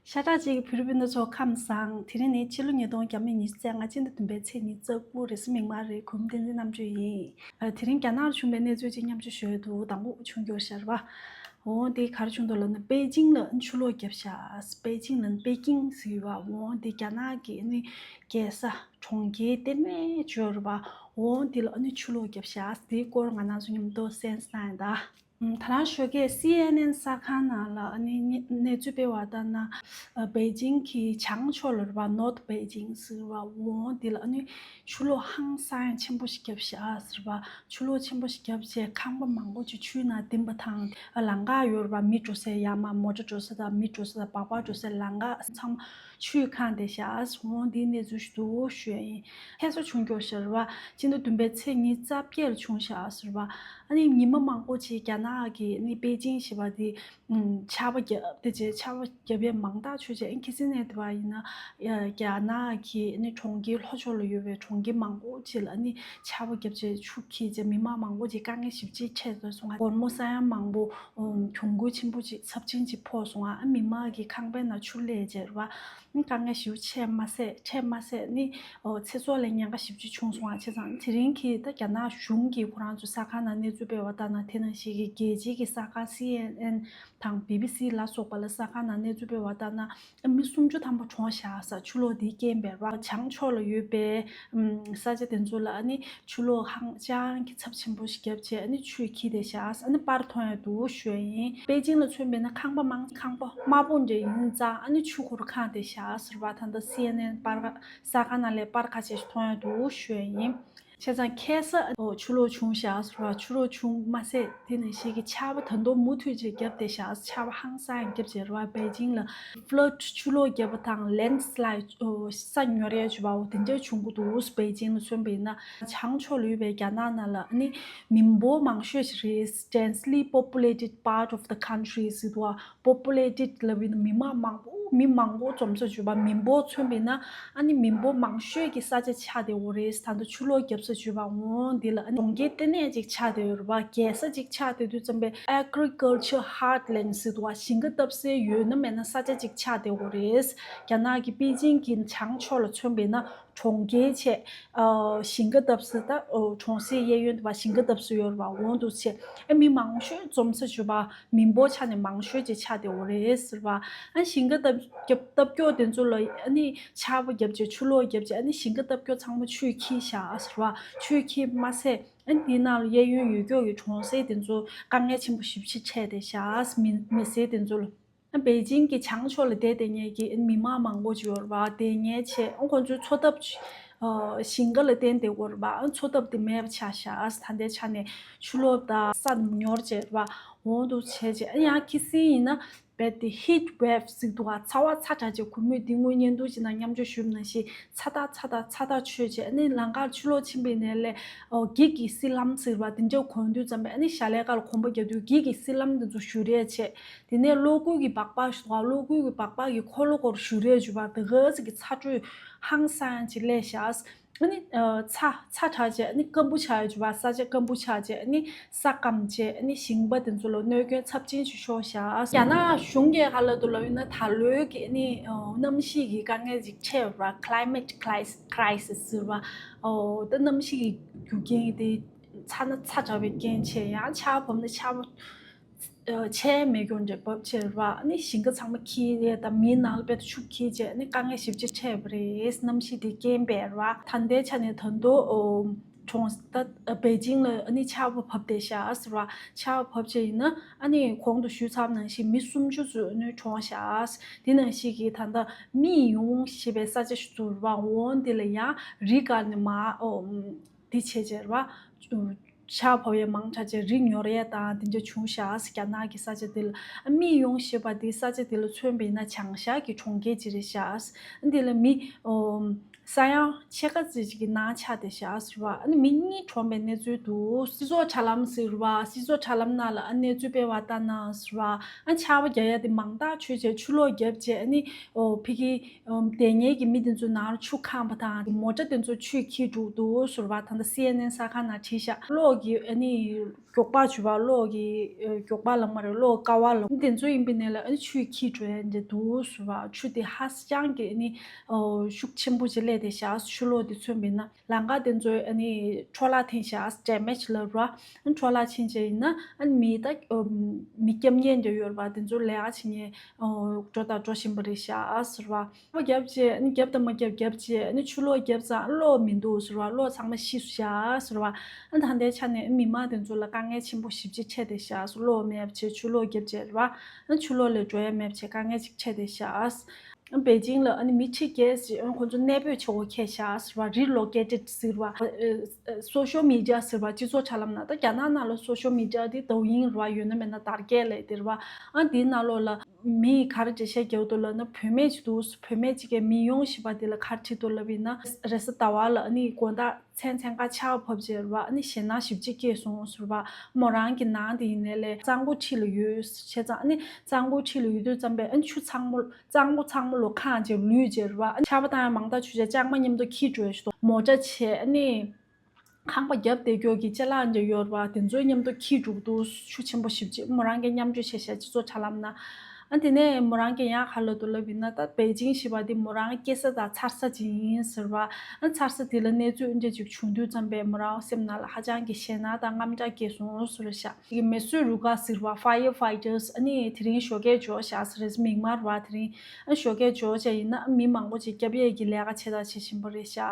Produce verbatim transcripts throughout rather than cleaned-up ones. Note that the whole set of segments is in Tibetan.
ཤ་ཁྲག་གཅིག་གི་བོད་རིགས་སྤུན་ཟླ་ཚོ་ཁམས་བཟང་། དེ་རིང་ནི་ཕྱི་ལོ་ཉིས་སྟོང་ཉི་ཤུ་རྩ་ལྔ་སྤྱི་ཟླ་བདུན་པའི་ཚེས་ཉི་ཤུ་རྩ་དགུ་རེས་གཟའ་མིག་དམར་རེད། གུས་མོ་བསྟན་འཛིན་རྣམ་དཔྱོད་ཡིན། ཨ། དེ་རིང་རྒྱ་ནག་ལ་བྱུང་བའི་གནས་ཚུལ་ཅིག་མཉམ་སྤྱོད་ཞུ་ཡས་འདུག། དང་པོ་བྱུང་རྒྱུ་ཤར་བ། འོ་འདི་ག་རེ་བྱུང་འདུག་ལབ་ན། པེ་ཅིང་ལ་ཆུ་ལོག་བརྒྱབ་ཤག། པེ་ཅིང་ལ་པེ་ཀིང་ཟེར་བ། འོ་འདི་རྒྱ་ནག་གི་ནི་རྒྱལ་ས་གྲོང་ཁྱེར་ལྟེ་གནས་ཅིག་ཡོད་རེད་པ། འོ་འདི་ལ་ནི་ཆུ་ལོག་བརྒྱབ་ཤག། འདིའི་སྐོར་ང་རང་ཚོ་མཉམ་དུ་གསན་གནང་ཡིན་ད། ད་རང་ཞོགས་ཀས་སི་ཨེན་ཨེན་གསར་ཁང་ནང་ལ་ཨ་ནི་གནས་ཚུལ་སྤེལ་བ་ལྟར་ན། ཨ། པེ་ཅིང་གི་བྱང་ཕྱོགས་ལ་རེད་པ། North Beijing ཟེར་བ། འོ་འདི་ལ་ཨ་ནི་ཆུ་ལོག་ཧང་སང་ཆེན་པོ་ཞིག་བརྒྱབ་ཤག་ཟེར་བ། ཆུ་ལོག་ཆེན་པོ་ཞིག་བརྒྱབ་བྱས་ཁང་པ་མང་པོ་ཅིག་ཆུའི་ནང་ལྡིང་བ་དང་། ཨ། ལམ་ཁ་ཡོད་རེད་པ། མི་འགྲོ་སའི། ཡར་མར་མོ་ཊ་འགྲོ་ས་དང་མི་འགྲོ་ས་དང་སྦག་སྦག་འགྲོ་སའི་ལམ་ཁ་ཚང་མ་ཆུས་གང་བསྡད་ཤག། འོ་འདིའི་གནས་ཚུལ་ཞིག་འདུག་ཞུ་ཡ་ཡིན། ཁ་སང་བྱུང་རྒྱུ་ཤར་བ། སྤྱི་ཟླ་བདུན་པའི་ཚེས་ཉི་ཤུ་རྩ་བརྒྱད་ལ་བྱུང་ཤག་ཟེར་བ། ཨ་ནི་ཉི་མ་མང་པོ་ཅིག་རྒྱ་ནག་གི་ནི་པེ་ཅིང་ཞེས་པ་དེ། ཨུམ། ཆར་པ་བརྒྱབ་དེ་བྱས། ཆར་པ་བརྒྱབ་པའི་མང་ཐག་ཆོད་བྱས། ཨ། ཁ་སང་ནས་བལྟས་པ་ཡིན་ན། ཡ། རྒྱ་ནག་གི་ནི་གྲོང་ཁྱེར་ལྷོ་ཕྱོགས་ལ་ཡོད་པའི་གྲོང་ཁྱེར་མང་པོ་ཅིག་ལ་ནི་ཆར་པ་བརྒྱབ་བྱས་ཆུ་འཁྱིལ་བྱས་མི་མང་མང་པོ་ཅིག་དཀའ་ངལ་ཞེ་པོ་ཅིག་འཕྲད་སོང་ང་། སྒོར་མོ་ས་ཡ་མང་པོ། ཨུམ། གྱོང་གུད་ཆེན་པོ་ཅིག་ཚབས་ཆེན་ཅིག་ཕོག་སོང་ང་། ཨ། མི་མང་གི་ཁང་པའི་ནང་ཆུ་སླེབས་བྱས་རེད་པ། དཀའ་ངལ་ཞེ་པོ་འཕྲད་མ་ཟད། འཕྲད་མ་ཟད་ནི། ཨོ། ཚེ་སྲོག་ལ་ཉེན་ཁ་ཞེ་པོ་ཅིག་བྱུང་སོང་བ། བྱས་ཙང་དེ་རིང་གི་ད་རྒྱ་ནག་གཞུང་གིས་ཁོ་རང་ཚོའི་གསར་ཁང་ནང་གནས་ཚུལ་སྤེལ་བ་ལྟར་ན། དེ་ནང་བཞིན་གྱི་རྒྱལ་སྤྱིའི་གི་གསར་ཁང་སི་ཨེན་ཨེན་དང་བི་བི་སི་ལ་སོགས་པ་ལ་གསར་ཁང་ནང་གནས་ཚུལ་སྤེལ་བ་ལྟར་ན། མི་སུམ་ཅུ་ཐམ་པ་གྲོངས་བཞག་ཟེར། ཆུ་ལོག་འདིའི་རྐྱེན་པས་རེད་པ། བྱང་ཕྱོགས་ལ་ཡོད་པའི། ཨམ། ས་ཆ་དེ་ཚོ་ལ་ཨ་ནི་ཆུ་ལོག་ཧང་ཅང་གི་ཚབས་ཆེན་པོ་ཞིག་བརྒྱབ་བྱས། ཨ་ནི་ཆུས་འཁྱིལ་བསྡད་ཤག། ཨ་ནི་པར་མཐོང་ཡ་འདུག་ཞུ་ཡ་ཡིན། པེ་ཅིང་ལ་མཚོན་པ་ཡིན་ན་ཁང་པ་མང་། ཁང་པ་དམར་པོ་འདྲ་ཡིན་ཙང་ཨ་ནི་ཆུ་ཁོ་རང་གང་བསྡད་ཤག་ཟེར་བ། ད་ལྟ་སི་ཨེན་ཨེན་པར་གསར་ཁང་ནང་ལ་པར་ཁ་ཤས་ཤིག་མཐོང་ཡ་འདུག་ཞུ་ཡ་ཡིན། བྱས་ཙང་ཁ་སང་། ཨོ། ཆུ་ལོག་བྱུང་ཤག་ཟེར་བ། ཆུ་ལོག་བྱུང་མ་ཟད་དེ་ནང་བཞིན་གྱི་ཆར་པ་ད་དུང་མུ་མཐུད་ཅིག་བརྒྱབ་བསྡད་ཤག། ཆར་པ་ཧང་སང་བརྒྱབ་བྱས་རེད་པ། པེ་ཅིང་ལ་ཕློཌ་ཆུ་ལོག་བརྒྱབ་པ་དང་ལེན་སི་ལའིཌ། ཨོ། ས་ཉོ་རེ་བྱེད་པ། འོ་དེ་འདྲ་བྱུང་གི་འདུག། པེ་ཅིང་ལ་མཚོན་པ་ཡིན་ན། བྱང་ཕྱོགས་ལ་ཡོད་པའི་རྒྱ་ནག་ནང་ལ་ནི་མི་འབོར་མང་ཤོས་ཤིག་རེད། Densely populated part of the country ཟེར་འདུག། པོ་པུ་ལེ་ཊེཌ་ལབ་པ་ཡིན་ན་མི་མང་མང་པོ། མི་མང་པོ་འཛོམས་ས་བྱེད་པ། མི་འབོར་མཚོན་པ་ཡིན་ན་ཨ་ནི་མི་འབོར་མང་ཤོས་ཀྱི་ས་ཆ་ཆགས་བསྡད་ཡོད་རེད། ད་ལྟ་ཆུ་ལོག་བརྒྱབ་ས་བྱེད་པ། འོ་འདི་ལ་ཨ་ནི་གྲོང་ཁྱེར་ལྟེ་གནས་ཅིག་ཆགས་བསྡད་ཡོད་རེད་པ། རྒྱལ་ས་ཅིག་ཆགས་བསྡད་དུས་ཙམ་པའི་Agriculture Heartland ཟེར་འདུག་པ། ཞིང་ཁ་བཏབ་སའི་ཡོད་ན་མེད་ན་ས་ཆ་ཅིག་ཆགས་བསྡད་ཡོད་རེད། རྒྱ་ནག་གི་པེ་ཅིང་གི་བྱང་ཕྱོགས་ལ་མཚོན་པ་ཡིན་ན། གྲོང་ཁྱེར་བྱས། ཨ། ཞིང་ཁ་བཏབ་ས། ད། ཨོ། གྲོང་གསེབ་གཡས་གཡོན་དུ་བ་ཞིང་ཁ་བཏབ་ས་ཡོད་རེད་པ། འོ་འདུག་བྱས། ཨ། མི་མང་ཤོས་འཛོམས་ས་བྱེད་པ། མི་འབོར་ཆ་ནས་མང་ཤོས་ཅིག་ཆགས་བསྡད་ཡོད་རེད་ཟེར་བ། ཨ། ཞིང་ཁ་བཏབ་བཏབ་ཀྱོག་དེ་ཚོ་ལ་ཨ་ནི་ཆར་པ་བརྒྱབ་བྱས་ཆུ་ལོག་བརྒྱབ་བྱས་ཨ་ནི་ཞིང་ཁ་བཏབ་ཀྱོག་ཚང་མ་ཆུས་འཁྱིལ་བཞག་ཟེར་བ། ཆུས་འཁྱིལ་མ་ཟད། ཨ། འདི་ནང་ལ་གཡས་གཡོན་ཡུལ་ཀྱོག་གི་གྲོང་གསེབ་དེ་ཚོ་དཀའ་ངལ་ཆེན་པོ་ཞེ་པོ་ཅིག་འཕྲད་བསྡད་ཤག། མི་མི་སེར་དེ་ཚོ་ལ། ཨ། པེ་ཅིང་གི་བྱང་ཕྱོགས་ལ་བསྡད་བསྡད་མཁན་གྱི་མི་མང་མང་པོ་ཅིག་ཡོད་རེད་པ། བསྡད་མཁན་བྱས། ཨ། ཁོང་ཚོའི་འཚོ་ཐབས། ཨ། ཞིང་ཁ་ལ་བརྟེན་བསྡད་ཡོད་རེད་པ། ཨ། འཚོ་ཐབས་དེ་མེད་པ་ཆགས་ཤག། ད་ལྟའི་ཆ་ནས་ཆུ་ལོག་དང་ས་ཉོར་བྱས་རེད་པ། འོ་འདུག་བྱས་བྱས། ཨ། ཡང་ཁ་སང་ཡིན་ན། རྦད་དེ་ཧིཊ་ཝེབ་ཟེར་འདུག་པ། ཚ་བ་ཚ་དྲགས་བྱས། གུས་མོས་འདི་སྔོན་བརྙན་ཐུང་ཅིག་ནང་མཉམ་སྤྱོད་ཞུས་པ་ནང་བཞིན་ཚ་ཐག་ཚ་ཐག་ཚ་ཐག་ཆོད་བྱས། ཨ་ནི་ལམ་ཁར་ཆུ་ལོག་ཕྱིན་པའི་ནང་ལ། ཨོ། འགྱིག་གི་སི་ལམ་ཟེར་བ་དེ་འདྲ་གོན་དུས་ཙམ་པ། ཨ་ནི་ཞལ་ལས་ཀ་ལ་གོམ་པ་རྒྱག་དུས་འགྱིག་གི་སི་ལམ་དེ་ཚོ་གཞུ་རེས་བྱས། དེ་ནས་གློག་སྒུལ་གྱི་སྦག་སྦག་ཞིག་འདུག་པ། གློག་སྒུལ་གྱི་སྦག་སྦག་གི་འཁོར་ལོ་སྐོར་གཞུ་རེས་བྱས་པ། དེ་ག་ཚོད་ཀྱི་ཚ་དྲོད་ཧང་སང་ཅིག་སླེབས་ཤག། ཨ་ནི། ཨ། ཚ་ཚ་དྲགས་བྱས། ཨ་ནི་སྐམ་པོ་ཆགས་ཡོད་བྱས་པ། ས་ཆ་སྐམ་པོ་ཆགས་བྱས། ཨ་ནི་ས་སྐམ་བྱས། ཨ་ནི་ཞིང་པ་དེ་ཚོ་ལ་གནོད་སྐྱོན་ཚབས་ཆེན་ཞིག་ཤོར་ཤག། རྒྱ་ནག་གཞུང་གིས་ག་རེ་ལབ་འདུག་ལབ་ཡིན་ན། ད་ལོའི་གི་ཨ་ནི། ཨ། གནམ་གཤིས་ཀྱི་དཀའ་ངལ་ཅིག་འཕྲད་ཡོད་པ། Climate crisis ཟེར་བ། ཨོ། ད་གནམ་གཤིས་ཀྱི་རྒྱུ་རྐྱེན་དེ། ཚ་ན་ཚ་དྲགས་པའི་རྐྱེན་བྱས། ཡང་ཆར་བབས་ན་ཆར་པ། ཨ། ཆར་མེད་མཁན་འདྲ་བབས་བྱས་རེད་པ། ཨ་ནི་ཞིང་ཁ་ཚང་མ་འཁྱིལ་ཡས་དང་མིའི་ནང་ལ་རྦད་དེ་ཆུ་འཁྱིལ་བྱས། ཨ་ནི་དཀའ་ངལ་ཞེ་པོ་ཅིག་འཕྲད་པ་རེད། གནམ་གཤིས་དེ་རྐྱེན་པས་རེད་པ། ད་ལྟའི་ཆ་ནས་ད་དུང་། ཨོ། གྲོང་ད་པེ་ཅིང་ལ་ཨ་ནི་ཆར་པ་བབས་བསྡད་ཤག་ཟེར་བ། ཆར་པ་བབས་བྱས་ཡིན་ན། ཨ་ནི་གོང་དུ་ཞུས་ཚར་བ་ནང་བཞིན་མི་སུམ་ཅུ་ཙམ་ཨ་ནི་གྲོངས་ཤག། དེ་ནང་བཞིན་གྱི་ད་ལྟ་མིག་ཡོང་ཞེས་པའི་ས་ཆ་ཞིག་འདུག་པ། འོ་འདི་ལ་ཡང་རི་བཀག་ནས་མར། ཨོ། འདི་བྱས་བྱས་རེད་པ། ཆར་པ་བབས་ཡས་མང་དྲགས་བྱས་རི་ཉོར་ཡས་དང་དེ་འདྲ་བྱུང་ཤག། རྒྱ་ནག་གི་ས་ཆ་དེ་ལ། ཨ། མིག་ཡོང་ཞེས་པ་དེ་ས་ཆ་དེ་ལ་མཚོན་པ་ཡིན་ན་བྱང་ཤར་གྱི་གྲོང་ཁྱེར་ཅིག་རེད་ཤག། ཨ། འདི་ལ་མི། ཨོ། ས་ཡང་ཕྱེད་ཀ་ཙམ་ཅིག་གི་ནང་ཆགས་བསྡད་ཤག་ཟེར་བ། ཨ་ནི་མི་གཉིས་གྲོངས་པའི་གནས་ཚུལ་འདུག་སྤྱི་ཚོགས་དྲ་ལམ་ཟེར་བ། སྤྱི་ཚོགས་དྲ་ལམ་ནང་ལ་ཨ་གནས་ཚུལ་སྤེལ་བ་ལྟར་ན་ཟེར་བ། ཨ་ཆར་པ་རྒྱག་ཡ་དེ་མང་ཐག་ཆོད་བྱས། ཆུ་ལོག་བརྒྱབ་བྱས། ཨ་ནི་ཨོ་ཕ་གི་ཨམ་དེ་ཉིད་ཀྱི་མི་དེ་ཚོའི་ནང་ལ་ཆུ་འཁང་བ་དང་། མོ་ཊ་དེ་ཚོ་ཆུས་འཁྱེར་འགྲོ་འདུག་ཟེར་བ། ད་ལྟ་སི་ཨེན་ཨེན་གསར་ཁང་ནང་བྲིས་ཤག་གློག་གི་ཨ་ནི་མགྱོགས་པ་བྱུ་བ། གློག་གི་ཨ་མགྱོགས་པ་ལ་མ་རེད། གློག་ཀ་བ་ལ་དེ་ཚོ་ཡིན་པའི་ནས་ལ་ཨ་ནི་ཆུས་འཁྱེར་འགྲོ་ཡ་འདྲ་འདུག་ཟེར་བ། ཆུ་དེ་ཧ་ཅང་གི་ཨ་ནི་ཨོ་ཤུགས་ཆེན་པོ་ཅིག་སླེབས་བསྡད་ཤག་ཆུ་ལོག་དེ་མཚོན་པ་ཡིན་ན། ལམ་ཁ་དེ་ཚོ་ཨ་ནི་འཕྲོ་བརླག་ཐེབས་ཤག damage ལབ་ར། འཕྲོ་བརླག་ཕྱིན་བྱས་ཡིན་ན་ཨ་ནི་མི་ད་ཨོ་མི་སྐྱོབ་མཁན་འདྲ་ཡོད་ར་བ། དེ་ཚོ་ལས་ཀ་བྱེད་མཁན་ཨོ་འགྲོ་དང་འགྲོ་བཞིན་པ་རེད་ཤག་ཟེར་བ། ཨོ་བརྒྱབ་བྱས་ཨ་ནི་བརྒྱབ་དང་མ་བརྒྱབ་བརྒྱབ་བྱས། ཨ་ནི་ཆུ་ལོག་བརྒྱབ་ཙང་གློག་མི་འདུག་ཟེར་བ། གློག་ཚང་མ་ཤི་སོང་ཤག་ཟེར་བ། ཨ་ནི་ད་ལྟའི་ཆ་ནས་མི་མང་དེ་ཚོ་ལ་དཀའ་ངལ་ཆེན་པོ་ཞེ་པོ་ཅིག་འཕྲད་བསྡད་ཤག་གློག་མེད་བྱས་ཆུ་ལོག་བརྒྱབ་བྱས་ར་བ། ཨ་ནི་ཆུ་ལོག་ལས་འགྲོ་ཡ་མེད་བྱས་དཀའ་ངལ་ཅིག་འཕྲད་བསྡད་ཤག་པེ་ཅིང་ལ་ཨ་ནི་མི་ཁྲི་བརྒྱད་ཅིག་ཨ་ནི་ཁོང་ཚོ་གནས་སྤོས་བྱེད་དགོས་ཁེལ་ཤག་ཟེར་བ། Relocated ཟེར་བ། ཨ་ཨ་social media ཟེར་བ། སྤྱི་ཚོགས་དྲ་ལམ་ནང་། ད་རྒྱ་ནག་ནང་ལ་social media དེ་抖音རེད་བ། ཡོད་ན་མེད་ན་དར་རྒྱས་ལས་དེ་རེད་བ། ཨ་དེའི་ནང་ལོགས་ལ་མིས་ག་རེ་འགྲེལ་བཤད་རྒྱག་འདུག་ལབ་ན། བུད་མེད་ཅིག་འདུག་བུད་མེད་ཅིག་གིས་མི་ཡོང་བཞིན་པ་དེ་ལ་ག་རེ་བྲིས་འདུག་ལབ་ཡིན་ན། རེས་གཟའ་ཟླ་བ་ལ་ཨ་ནི་དགོང་དག་མཚན་མཚན་ཁ་ཆར་བབས་བྱས་རེད་བ། ཨ་ནི་ཞེད་སྣང་ཞེ་པོ་ཅིག་སྐྱེས་སོང་ཟེར་བ། མོ་རང་གི་ནང་དེ་ཡིན་ནའི་ལས་གཙང་པོ་འཁྲིས་ལ་ཡོད་བྱས་ཙང་། ཨ་ནི་གཙང་པོ་འཁྲིས་ལ་ཡོད་དུས་ཙམ་པས་ཨ་ནི་ཆུ་ཚང་མ་གཙང་པོ་ཚང་མ་ལོག་འཁང་བྱས་ལུད་བྱས་རེད་བ། ཨ་ནི་ཆར་པ་བཏང་ཡ་མང་ཐག་ཆོད་བྱས། ལྕང་མ་མཉམ་དུ་འཁྱེར་འགྲོ་ཡ་ཞིག་འདུག་མོ་ཊ་བྱས་ཨ་ནི་ཁང་པ་བརྒྱབ་བསྡད་རྒྱུ་གི་ཅ་ལག་འདྲ་ཡོད་རེད་བ། དེ་ཚོ་མཉམ་དུ་འཁྱེར་འགྲོ་གི་འདུག་ཆུ་ཆེན་པོ་ཞེ་པོ་ཅིག་མོ་རང་གིས་མཉམ་སྤྱོད་བྱས་ཤག་སྤྱི་ཚོགས་དྲ་ལམ་ནང་། ཨ་དེ་ནས་མོ་རང་གིས་ཡང་ག་རེ་ལབ་འདུག་ལབ་ཡིན་ན། ད་པེ་ཅིང་ཞེས་པ་དེ་མོ་རང་སྐྱེས་ས་དང་འཚར་ས་ཅིག་ཡིན་ཟེར་བ། ཨ་འཚར་ས་དེ་ལ་གནས་ཚུལ་འདྲ་ཅིག་བྱུང་དུས་ཙམ་པས་མོ་རང་སེམས་ནང་ལ་ཧ་ཅང་གི་ཞེད་སྣང་དང་དངངས་སྐྲག་སྐྱེས་སོང་ཟེར་ཤག་དེ་གི་མེ་གསོད་རུ་ཁག་ཟེར་བ། Firefighters ཨ་ནི་དེ་རིང་ཞོགས་ཀས་འབྱོར་ཤག་ཟེར། མིག་དམར་བ་དེ་རིང་ཨ་ཞོགས་ཀས་འབྱོར་བྱས་ཡིན་ན་མི་མང་པོ་ཅིག་སྐྱོབ་ཡས་ཀྱི་ལས་ཀ་བྱེད་དང་བྱེད་བཞིན་པ་རེད་ཤག་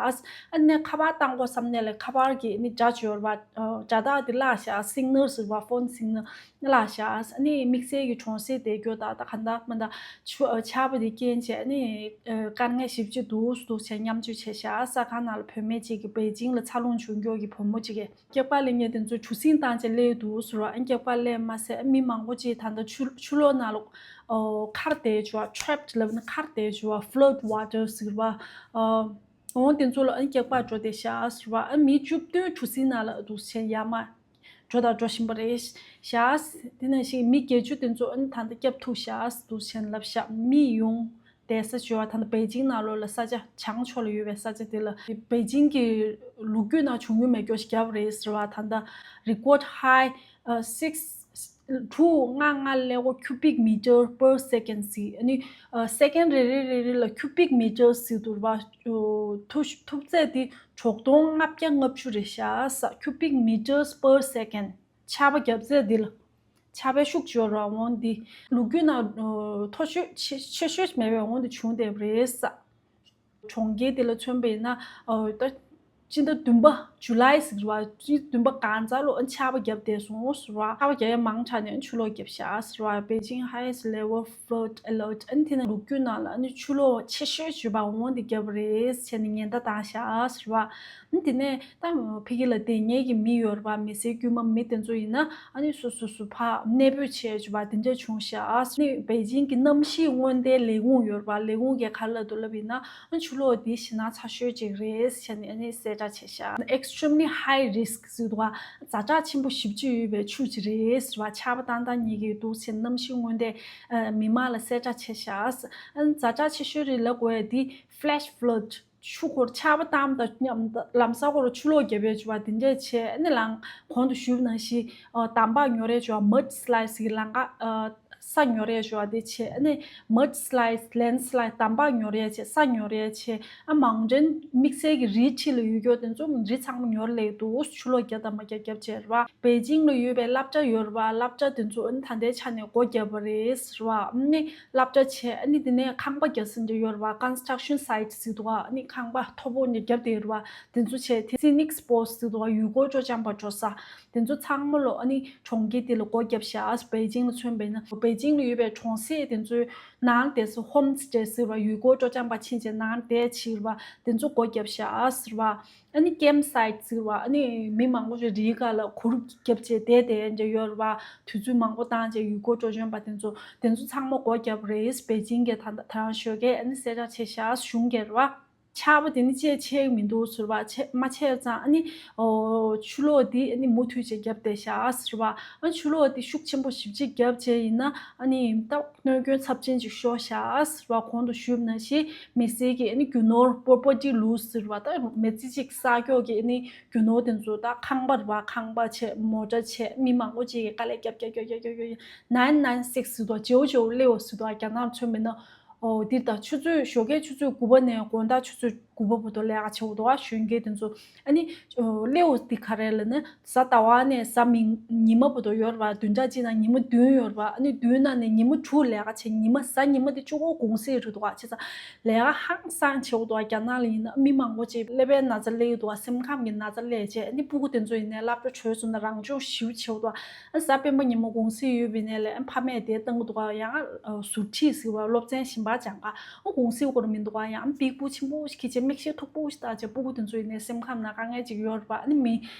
ཨ་ནི་ཁ་པར་བཏང་དགོས་བསམ་ནས་ལ་ཁ་པར་གྱི་ཨ་ནི་སྒྲ་འབྱོར་བ། སྒྲ་རྟགས་དེ་བརླག་ཤག signal ཟེར་བ། phone signal བརླག་ཤག་ཨ་ནི་དམིགས་བསལ་གྱི་གྲོང་གསེབ་བསྡད་རྒྱུ་དང་། ད་ག་འདྲ་མ་འདྲ་ཆུ་ཆར་པ་དེ་རྐྱེན་བྱས་ཨ་ནི་དཀའ་ངལ་ཞེ་པོ་ཅིག་འདུག་འདུག་བྱས་མཉམ་སྤྱོད་བྱས་ཤག་གསར་ཁང་ནང་ལ་བུད་མེད་ཅིག་གིས་པེ་ཅིང་ལ་འཚར་ལོངས་བྱུང་རྒྱུ་གི་བུ་མོ་ཅིག་གིས། སྐྱག་པ་ལེན་མཁན་དེ་ཚོ་གྲུ་གཟིངས་བཏང་བྱས་སླེབས་འདུག་ཟེར་བ། ཨ་ནི་སྐྱག་པ་ལེན་མ་ཟད་མི་མང་པོ་ཅིག་ད་ལྟ་ཆུ་ཆུ་ལོག་ནང་ལ་ཨོ་ཁར་བསྡད་བྱས་བ། trapped ལབ་ན་ཁར་བསྡད་བྱས་བ། flood water ཟེར་བ། ཨོ་འོང་དེ་ཚོ་ལ་ཨ་ནི་སྐྱག་པ་འགྲོ་བསྡད་ཤག་ཟེར་བ། ཨ་མི་བཅུ་བདུན་གྲུ་གཟིངས་ནང་ལ་འདུག་བྱས་ཡར་མར་འགྲོ་དང་འགྲོ་བཞིན་པ་རེད་ཤག་དེ་ནང་བཞིན་མི་བརྒྱད་ཅུ་དེ་ཚོ་ཨ་ནི་ད་ལྟ་སྐྱོབ་ཐུབ་ཤག་འདུག་བྱས་ལབ་ཤག་མི་ཡོང་བསྡད་ས་བྱས་བ། ད་ལྟ་པེ་ཅིང་ནང་ལོགས་ལ་ས་ཆ་བྱང་ཕྱོགས་ལ་ཡོད་པའི་ས་ཆ་དེ་ལ་པེ་ཅིང་གི་ལོ་རྒྱུས་ནང་བྱུང་མྱོང་མེད་རྒྱུ་ཞིག་བརྒྱབ་རེད་ཟེར་བ། ད་ལྟ་record high six དྲུག་ལྔ་ལྔ་ཀླད་ཀོར་cubic meter per second ཟེར། ཨ་ནི་second རེ་རེ་རེ་རེ་ལ་cubic meter ཟེར་འདུག་བ། ཐུབ་ཐུབ་ཚད་དེ་དྲུག་སྟོང་ལྔ་བརྒྱ་ལྔ་བཅུ་རེད་ཤག་ས་cubic meters per second ཆར་པ་བརྒྱབ་ཚད་འདི་ལ། ཆར་པའི་ཤུགས་འབྱོར་བ་འོང་འདི་ལོ་རྒྱུས་ནང་མཐོ་ཤོས་ཆེ་ཆེ་ཤོས་མེད་པའི་འོང་འདི་བྱུང་བསྡད་པ་རེད་ས། གྲོང་ཁྱེར་དེ་ལ་མཚོན་པ་ཡིན་ན་ད་སྤྱི་ཟླ་བདུན་པ་July ཟེར་བ། སྤྱི་ཟླ་བདུན་པ་གང་ཚ་ལོ་ཨ་ཆར་པ་བརྒྱབ་བསྡད་སོང་ཟེར་བ། ཆར་པ་བརྒྱབ་ཡ་མང་དྲགས་ནས་ཆུ་ལོག་བརྒྱབ་ཤག་ཟེར་བ། Beijing highest level flood alert ཨ་ནི་དེ་ནས་ལོ་རྒྱུས་ནང་ལ་ཨ་ནི་ཆུ་ལོག་ཆེ་ཤོས་བྱུས་པ་འོང་འདི་བརྒྱབ་པ་རེད་ཟེར་ནས་ཉེན་བརྡ་བཏང་ཤག་ཟེར་བ། ཨ་ནི་དེ་ནས་ད་ཕ་གི་ལ་བསྡད་མཁན་གྱི་མི་ཡོད་རེད་པ། མི་སེར་དཀྱུས་མ་མི་དེ་ཚོ་ཡིན་ན་ཨ་ནི་སོ་སོ་སོ་ཕར་གནས་སྤོས་བྱས་བྱུས་པ་དེ་འདྲ་བྱུང་ཤག་ཨ་ནི་པེ་ཅིང་གི་གནམ་གཤིས་སྔོན་བརྡའི་ལས་ཁུངས་ཡོད་རེད་པ། ལས་ཁུངས་ཀྱིས་ག་རེ་ལབ་འདུག་ལབ་ཡིན་ན། ཨ་ཆུ་ལོག་འདི་ཞེད་སྣང་ཚ་ཤོས་ཅིག་རེད་ཟེར་ནས་ཨ་ནི་གསལ་བསྒྲགས་བྱས་ཤག Extremely high risk ཟེར་འདུག་ག་ཛ་དྲག་ཆེན་པོ་ཞེ་པོ་ཅིག་ཡོད་པའི་ཆུ་ཅིག་རེད་ཟེར་བ། ཆར་པ་བཏང་བཏང་ཉེན་ཁ་འདུག་ཟེར་གནམ་གཤིས་སྔོན་བརྡས་མི་མང་ལ་གསལ་བསྒྲགས་བྱས་ཤག་ཨ་ཛ་དྲག་ཆེ་ཤོས་རེད་ལབ་དགོས་ཡ་འདི་flash flood ཆུ་ཁོར་ཆར་པ་བཏང་དང་མཉམ་ལམ་སང་ཁོར་ཆུ་ལོག་བརྒྱབ་ཡ་བྱུས་པ་དེ་འདྲས་བྱས། ཨ་ནི་ལམ་གོང་དུ་ཞུས་པ་ནང་བཞིན་འདམ་བག་ཉོ་རེ་བྱུས་པ། mud slides གི་ལམ་ཁ་ས་ཉོ་རེ་བྱུས་པ་དེ་བྱས། ཨ་ནི་mud slides, landslide འདམ་བག་ཉོ་རེ་བྱས། ས་ཉོ་རེ་བྱས། ཨ་mountain དམིགས་བསལ་གྱི་རི་འཁྲིས་ལ་ཡོད་རྒྱུ་དེ་ཚོ་རི་ཚང་མ་ཉོ་རེ་ལེགས་འདུག་ཆུ་ལོག་བརྒྱབ་དང་མ་བརྒྱབ་བརྒྱབ་བྱས་རེད་བ། པེ་ཅིང་ལ་ཡོད་པའི་སློབ་གྲྭ་ཡོད་རེད་བ། སློབ་གྲྭ་དེ་ཚོ་ཨ་ནི་ད་ལྟའི་ཆ་ནས་སྒོ་བརྒྱབ་པ་རེད་ཟེར་བ། ཨ་ནི་སློབ་གྲྭ་བྱས། ཨ་ནི་དེ་ནས་ཁང་པ་རྒྱག་ས་འདྲ་ཡོད་རེད་བ། construction site ཟེར་འདུག་ཨ་ནི་ཁང་པ་མཐོ་པོ་འདྲ་བརྒྱབ་བསྡད་ཡོད་རེད་བ། དེ་ཚོ་བྱས། དེ་scenic spots ཟེར་འདུག་ཡུལ་སྐོར་སྤྲོ་འཆམ་པ་འགྲོ་ས། དེ་ཚོ་ཚང་མ་ལོ་ཨ་ནི་གྲོང་ཁྱེར་དེ་ལ་སྒོ་བརྒྱབ་ཤག་པེ་ཅིང་ལ་མཚོན་པ་ཡིན་ན། པེ་ཅིང་ལ་ཡོད་པའི་གྲོང་གསེབ་དེ་ཚོའི་ནང་བསྡད་ས། homestay ཟེར་བ། ཡུལ་སྐོར་སྤྲོ་འཆམ་པ་ཕྱིན་བྱས་ནང་བསྡད་ཕྱིར་བ། དེ་ཚོ་སྒོ་བརྒྱབ་ཤག་ཟེར་བ། ཨ་ནི་campsite ཟེར་བ། ཨ་ནི་མི་མང་པོ་ཞིག་རིའི་སྒང་ལ་གུར་བརྒྱབ་བྱས་བསྡད་བསྡད་འདྲ་ཡོད་རེད་བ། དུས་ཚོད་མང་པོ་བཏང་བྱས་ཡུལ་སྐོར་སྤྲོ་འཆམ་པ་དེ་ཚོ་དེ་ཚོ་ཚང་མ་སྒོ་བརྒྱབ་རེད། པེ་ཅིང་གིས་ད་ད་རང་ཞོགས་ཀས་ཨ་ནི་གསལ་བསྒྲགས་བྱས་ཤག་གཞུང་གིས་རེད་བ། ཆར་པ་དེ་ནི་ཅེས་ཆད་མི་འདུག་ཟེར་བ། ཆད་མ་ཆད་ཙང་ཨ་ནི་ཨོ་ཆུ་ལོག་དེ་ཨ་ནི་མུ་མཐུད་བྱས་བརྒྱབ་བསྡད་ཤག་ཟེར་བ། ཨ་ཆུ་ལོག་དེ་ཤུགས་ཆེན་པོ་ཞེ་པོ་ཅིག་བརྒྱབ་བྱས་ཡིན་ན་ཨ་ནི་ད་གནོད་སྐྱོན་ཚབས་ཆེན་ཅིག་ཤོར་ཤག་ཟེར་བ། གོང་དུ་ཞུས་པ་ནང་བཞིན་མི་སེར་གྱི་ཨ་ནི་རྒྱུ་ནོར་པོ་པར་ཊི་ལུ་སི་ཟེར་བ། ད་མི་ཚེ་གཅིག་གསར་སྐྱོག་གི་ཨ་ནི་རྒྱུ་ནོར་དེ་ཚོ། ད་ཁང་པ་རེད་བ། ཁང་པ་བྱས། མོ་ཊ་བྱས། མི་མང་པོ་ཅིག་གིས་དཀའ་ལས་རྒྱབ་རྒྱབ་རྒྱབ་རྒྱབ་རྒྱབ། ནའིན་ནའིན་སིགས་ཟེར་དོ། ཇེའུ་ཇེའུ་ལེའོ་ཟེར་དོ། རྒྱ་ནག་མཚོན་པ་ཡིན་ན། ཨོ་འདི་ད་ཆུ་ཚོད། ཞོགས་ཀའི་ཆུ་ཚོད་དགུ་པ་ནས་དགོང་དག་ཆུ་ཚོད་དགུ་པ་བར་དུ་ལས་ཀ་བྱེད་དགོས་འདུག་ག་གཞོན་སྐྱེས་དེ་ཚོ། ཨ་ནི་ཨོ་ལེའོ་འདི་ག་རེ་ལབ་ན། གཟའ་ཟླ་བ་ནས་གཟའ་མིག་ཉི་མ་བར་དུ་ཡོད་རེད་བ། བདུན་ཕྲག་གཅིག་ནང་ཉི་མ་བདུན་ཡོད་རེད་བ། ཨ་ནི་བདུན་ནང་ནས་ཉི་མ་དྲུག་ལས་ཀ་བྱས། ཉི་མ། གཟའ་ཉི་མ་དེ་གཅིག་པོ་དགོང་ཟས་རེད་འདུག་ག་བྱས་ཙང་ལས་ཀ་ཧང་སང་བྱེད་དགོས་འདུག་ག་རྒྱ་ནག་ལ་ཡིན་ན་མི་མང་པོ་ཅིག་ཀླད་པའི་ན་ཚ་སླེབས་ཀྱི་འདུག་ག་སེམས་ཁམས་ཀྱི་ན་ཚ་སླེབས་བྱས། ཨ་ནི་སྤུ་གུ་དེ་ཚོ་ཡིན་ནའི་སློབ་གྲྭ་གྲོལ་སོང་ན་རང་སྦྱོང་ཞེ་པོ་བྱེད་དགོས་འདུག་ག་ཨ་གཟའ་སྤེན་པ་ཉིན་མོ་དགོང་ཟས་ཡོད་པ་ཡིན་ནའི་ལས་ཨ་ཕ་མས་དེ་བཏང་གི་འདུག་ག་ཡང་ཨ་ཟུར་ཁྲིད་ཟེར་བ། སློབ་ཚན་གཞན་པ་སྦྱང་ག་ཨ་དགོང་ཟས་ཡོད་དགོས་མི་འདུག་ག་ཡང་པིག་པུ་ཆེན་པོ་ཞིག་འཁྱེར་བྱས། མིག་ཤེལ་མཐུག་པོ་ཞིག་བཏགས་བྱས། སྤུ་གུ་དེ་ཚོ་ཡིན་ནའི་སེམས་ཁམས་ནང་དཀའ་ངལ་ཅིག་ཡོད་རེད་བ། ཨ་ནི་མི་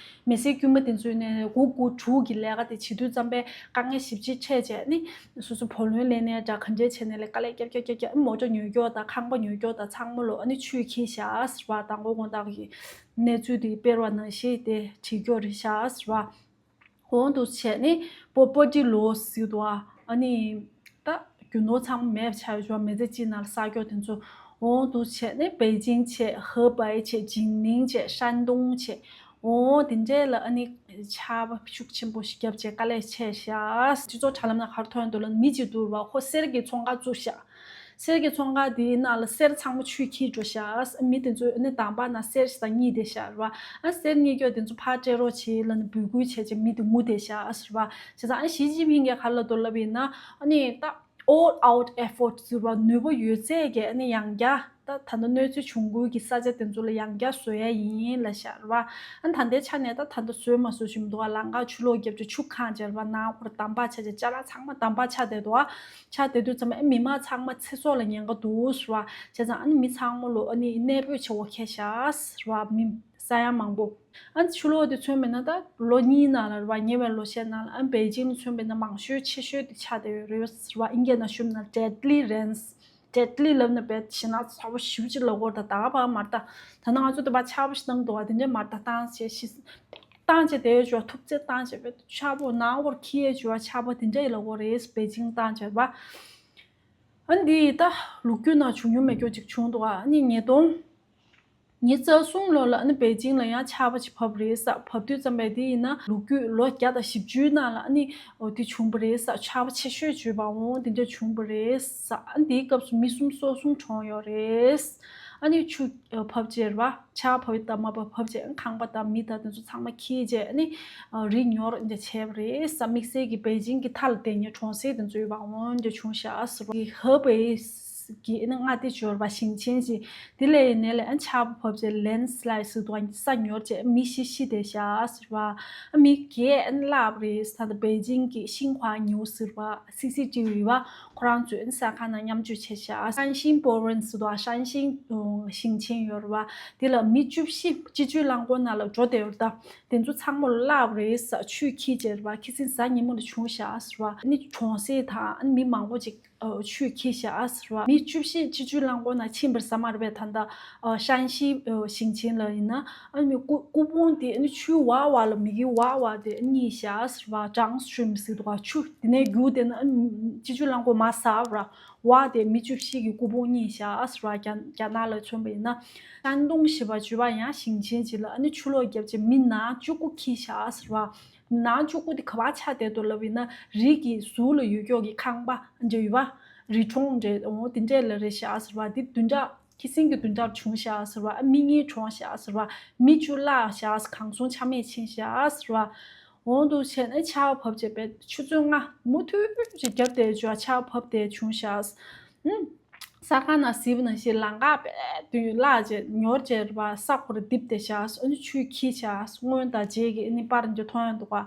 མི་སེར་དཀྱུས་མ་དེ་ཚོ་ཡིན་ནའི་དགུ་དགུ་དྲུག་གི་ལས་ཀ་དེ་བྱེད་དུས་ཙམ་པས་དཀའ་ངལ་ཞེ་པོ་ཅིག་འཕྲད་བྱས། ཨ་ནི་སོ་སོ་བུ་ལོན་ལེན་ནའི་འདྲ། ག་འདྲས་བྱས་ནའི་ལས་དཀའ་ལས་རྒྱབ་རྒྱབ་རྒྱབ་རྒྱབ། ཨ་མོ་ཊ་ཉོ་རྒྱུ་དང་ཁང་པ་ཉོ་རྒྱུ་དང་ཚང་མ་ལོ་ཨ་ནི་ཆུས་འཁྱེར་བཞག་ཟེར་བ། མདང་དགོང་དགོང་དག་གི་གནས་ཚུལ་དེ་སྤེལ་བ་ནང་བཞིན་དེ་བྲིས་རྒྱུ་རེད་བཞག་ཟེར་བ། འོང་དུ་བྱས་ནས་པོ་པར་ཊི་ལོ་སི་ཟེར་འདུག་ག་ཨ་ནི་ད་རྒྱུ་ནོར་ཚང་མ་མེད་པ་ཆགས་ཡོད་ཅོག་མི་ཚེ་གཅིག་ནང་ལ་གསར་སྐྱོག་དེ་ཚོ། འོང་དུ་བྱས་ནས་པེ་ཅིང་བྱས། ཧེ་པའེ་བྱས། ཇིང་ནིང་བྱས། ཧྲན་ཏུང་བྱས། འོང་དེ་འདྲས་ལ་ཨ་ནི་ཆར་པ་ཤུགས་ཆེན་པོ་ཞིག་བརྒྱབ་བྱས་དཀའ་ལས་ཆེ་ཤག་སྤྱི་ཚོགས་དྲ་ལམ་ནང་ག་རེ་ཐོན་འདུག་ལབ་ན། མི་གཅིག་འདུག་ར་བ། ཁོ་གསེར་གྱི་ཚོང་ཁང་བཙུགས་ཤག་གསེར་གྱི་ཚོང་ཁང་དེའི་ནང་ལ་གསེར་ཚང་མ་ཆུས་འཁྱེར་འགྲོ་ཤག་མི་དེ་ཚོས་ཨ་ནི་དང་པ་ན་གསེར་ཞིག་དང་གཉིས་བསྡད་ཤག་ར་བ། ཨ་གསེར་རྙེད་རྒྱུ་དེ་ཚོ་ཕར་སྤྲད་རོགས་བྱེད་ལབ་ནས་འབོད་སྐུལ་བྱས་བྱས་མི་དེ་ངུ་བསྡད་ཤག་ར་བ། བྱས་ཙང་ཨ་ཞི་ཅིན་ཕིང་གིས་ག་རེ་ལབ་འདུག་ལབ་ཡིན་ན། ཨ་ནི་ད་all out effort ཟེར་བ། ནུས་པ་ཡོད་ཚད་ཀྱིས་ཨ་ནི་ཡང་བསྐྱར། ད་ད་ལྟ་གནོད་འཚེ་བྱུང་ཁུལ་གྱི་ས་ཆ་དེ་ཚོ་ལ་ཡང་བསྐྱར་བཟོ་ཡ་ཡིན་ལབ་ཤག་ར་བ། ཨ་ནི་ད་ལྟའི་ཆ་ནས་ད་ད་ལྟ་བཟོས་མ་བཟོས་ཞིག་མི་འདུག་ག་ལམ་ཁ་ཆུ་ལོག་བརྒྱབ་བྱས་ཆུ་གང་བྱས་ར་བ། ནང་ཁོར་འདམ་བག་ཆགས་བྱས། ཅ་ལག་ཚང་མ་འདམ་བག་ཆགས་བསྡད་འདུག་ག་ཆགས་བསྡད་དུས་ཙམ་པ་ཨ་མི་མང་ཚང་མ་ཚེ་སྲོག་ལ་ཉེན་ཁ་འདུག་ཟེར་བ། བྱས་ཙང་ཨ་ནི་མི་ཚང་མ་ལོ་ཨ་ནི་གནས་སྤོས་བྱེད་དགོས་ཁེལ་ཤག་ཟེར་བ། མི་ས་ཡ་མང་པོ། ཨ་ནི་ཆུ་ལོག་དེ་མཚོན་པ་ཡིན་ན་ད་ལོ་གཉིས་ནང་ལ་རེད་བ། ཉེ་བའི་ལོ་ཤས་ནང་ལ་ཨ་ནི་པེ་ཅིང་མཚོན་པ་ཡིན་ན་མང་ཤོས་ཆེ་ཤོས་དེ་ཆགས་བསྡད་ཡོད་རེད་ཟེར་བ། ཨིན་སྐད་ནང་ཞུས་ན་deadly rains། deadly ལབ་ན་དཔེ་ཞེད་སྣང་ཚ་པོ་ཞེ་པོ་ཅིག་ལབ་ཀྱི་ཡོད་རེད། ད་ད་ག་པར་མར་ད། ད་ནང་ང་ཚོ་དེ་པར་ཆར་པ་ཞིག་བཏང་འདུག་ག་དེ་འདྲས་མར་ད་བཏང་བྱས་ཤི། བཏང་བྱས་དེ་ཡོད་ཅོག་ཐུབ་ཚད་བཏང་བྱས་པས་ཆར་པ་ནང་བར་འཁྱེར་ཡས་ཅོག་ཆར་པ་དེ་འདྲ་ཡི་ལབ་ཀྱི་ཡོད་རེད། པེ་ཅིང་བཏང་བྱས་པ། ཨ་ནི་འདི་ད་ལོ་རྒྱུས་ནང་བྱུང་མྱོང་མེད་རྒྱུ་ཅིག་བྱུང་འདུག་ག་ཨ་ནི་ཉིས་སྟོང་ཉི་ཤུ་རྩ་གསུམ་ལོ་ལ་ཨ་ནི་པེ་ཅིང་ལ་ཡང་ཆར་པ་ཅིག་བབས་རེད་ཟེར། བབས་དུས་ཙམ་པས་དེ་ཡིན་ན་ལོ་རྒྱུས་ལོ་བརྒྱ་དང་བཞི་བཅུའི་ནང་ལ་ཨ་ནི་འོ་དེ་བྱུང་བ་རེད་ཟེར། ཆར་པ་ཆེ་ཤོས་བརྗོད་པའང་དེ་འདྲ་བྱུང་བ་རེད་ཟེར། ཨ་ནི་དེའི་སྐབས་སུ་མི་སུམ་ཅུ་སོ་གསུམ་གྲོངས་ཡོད་རེད། ཨ་ནི་ཆུ་བབས་བྱས་རེད་བ། ཆར་བབས་དང་མ་བབས་བབས་བྱས་ཁང་པ་དང་མི་དང་དེ་ཚོ་ཚང་མ་འཁྱེར་བྱས་ཨ་ནི་རི་ཉོར་འདི་བྱས་པ་རེད་ཟེར། དམིགས་བསལ་གྱི་པེ་ཅིང་གི་མཐའ་ལ་བསྡད་མཁན་གྲོང་གསེབ་དེ་ཚོ་ཡོད་པའང་འདི་བྱུང་ཤག་ཟེར་བ། ཧེ་པེ་གི་ཨ་ནི་མངའ་སྡེ་ཅིག་ཡོད་རེད་བ། ཞིང་ཆེན་ཅིག་དེ་ལ་ཡིན་ནའི་ལས་ཨ་ཆར་པ་བབས་བྱས་landslide ཟེར་འདུག་ག་ས་ཉོར་བྱས་མི་བཞི་ཤི་བསྡད་ཤག་ཟེར་བ། ཨ་མི་བརྒྱད་ཨ་ནི་བརླགས་པ་རེད། ད་ལྟ་པེ་ཅིང་གི་ཤིན་ཧྭ་ཉིའུ་ཟེར་བ། སི་སི་ཊི་ཝི་བ། ཁོ་རང་ཚོས་ཨ་ནི་གསར་ཁང་ནང་མཉམ་སྤྱོད་བྱས་ཤག་ཧྲན་ཤིན་པོ་རན་ཟེར་འདུག་ག་ཧྲན་ཤིན་ཞིང་ཆེན་ཡོད་རེད་བ། དེ་ལ་མི་བཅུ་བཞི་སྤྱི་སྤྱོད་རླངས་འཁོར་ནང་ལ་འགྲོ་བསྡད་ཡོད་རེད་ད། དེ་ཚོ་ཚང་མ་བརླགས་པ་རེད་ཟེར། ཆུས་འཁྱེར་བྱས་རེད་བ། ཁ་སང་གཟའ་ཉིན་མོ་ལ་བྱུང་ཤག་ཟེར་བ། ཨ་ནི་གྲོང་གསེབ་དང་ཨ་ནི་མི་མང་པོ་ཅིག་ཨ་ཆུས་འཁྱེར་ཤག་ཟེར་བ། མི་བཅུ་བཞི་སྤྱི་སྤྱོད་རླངས་འཁོར་ནང་ཕྱིན་པ་རེད་ཟེར་མ་རེད་པས། ད་ལྟ་ཨ་ཧྲན་ཤི་ཨ་ཞིང་ཆེན་ལ་ཡིན་ན་ཨ་ནི་སྐུ་སྐུ་ཕུང་དེ་ཨ་ནི་ཆུའི་འོག་འོག་ལ་མི་གི་འོག་འོག་དེ་རྙེད་ཤག་ཟེར་བ། downstream ཟེར་འདུག་ག་ཆུ་དེ་ནས་རྒྱུག་བསྡད་ན་ཨ་ནི་སྤྱི་སྤྱོད་རླངས་འཁོར་མར་ཟགས་པ་རེད། འོག་དེ་མི་བཅུ་བཞི་གི་སྐུ་ཕུང་རྙེད་ཤག་ཟེར་བ། རྒྱ་རྒྱ་ནག་ལ་མཚོན་པ་ཡིན་ན། ཧྲན་ཏུང་ཞེས་པ་བརྗོད་པ་ཡང་ཞིང་ཆེན་ཅིག་ལ་ཨ་ནི་ཆུ་ལོག་བརྒྱབ་བྱས་མི་ནང་བཅུ་དགུ་འཁྱེར་ཤག་ཟེར་བ། ནང་བཅུ་དགུ་དེ་ག་པར་ཆགས་བསྡད་འདུག་ལབ་ཡིན་ན། རི་གི་ཟུར་ལ་ཡོད་ཀྱོག་གི་ཁང་པ་འདྲ་ཡོད་པ། རི་གྲོང་འདྲ་འོ་དེ་འདྲས་ལ་རེད་ཤག་ཟེར་བ། དེ་བདུན་ཕྲག་ཁ་སང་གི་བདུན་ཕྲག་བྱུང་ཤག་ཟེར་བ། ཨ་མི་གཉིས་གྲོངས་ཤག་ཟེར་བ། མི་བཅུ་བརླགས་ཤག་ཟེར། གང་སོང་ཆ་མེད་ཕྱིན་ཤག་ཟེར་བ། འོང་དུ་བྱས་ནས་ཆར་པ་བབས་བྱས་པས་ཆུ་ཚོད་ལྔ་མུ་མཐུད་ཅིག་བརྒྱབ་བསྡད་བྱས་ཆར་པ་བབས་བསྡད་བྱུང་ཤག་ཨུམ། གསར་ཁང་ནང་གཟིགས་པ་ནང་བཞིན་ལམ་ཁ་དཔེ་དུས་བརླག་བྱས་ཉོར་བྱས་རེད་པ། ས་ཁོ་ར་རྡིབ་བསྡད་ཤག་ཨ་ནི་ཆུས་འཁྱེར་ཤག་སྔོན་དང་རྗེས་ཀྱི་ཨ་ནི་པར་འདི་མཐོང་ཡག་འདུག་ག་